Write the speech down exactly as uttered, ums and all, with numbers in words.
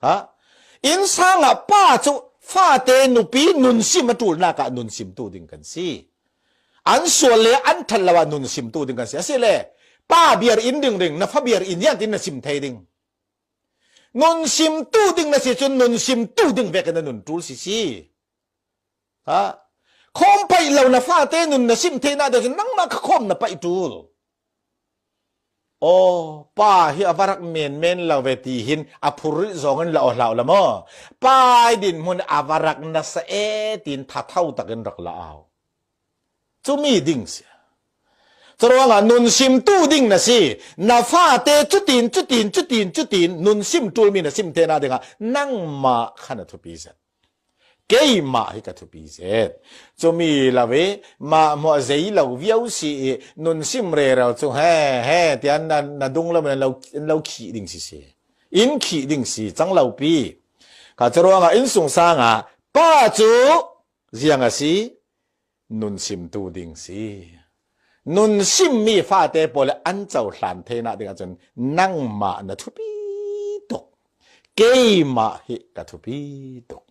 Ha? Innsang ah pa cu fate nupi nunsim a ṭulnak ah nunsimtu ding kan si. An sual le an ṭhat lo ah nunsimtu ding kan si. A si le, pa biar in ding ding, na fa biar in ziangtin na sim thei ding. Nunsimtu ding na si cun nunsimtu ding vekin na nun ṭul si si. Ha? Khawm paih lo na fate nun na sim theinak ding cun nangmah kha khawm na paih ṭul. Aw, pa hi a va rak menmen lo ve ti hin a phurrit zongin la aw hlau la maw? Pa i dinhmun a va rak nasa e tiin thatho takin rak la au. Cumi ding si. Curuangah nunsimtu ding na si. Na fate cutin, cutin, cutin, cutin nunsim ṭulmi na sim theinak dingah nangmah kha na thupi zet. Keimah hi ka thupi zet. Cumi lo i mah hmuah zei lo viau si i nunsim rero cu he, he tian na, na dung lo, na lo, lo khih ding si si. In khih ding si, cang lo pi. Kha curuangah innsungsang ah pa cu ziang a si, nunsimtu ding si. Nunsimmi fate pawl le an cohlan theinak ding ahcun nangmah na thupi tuk. Keimah hi ka thupi tuk.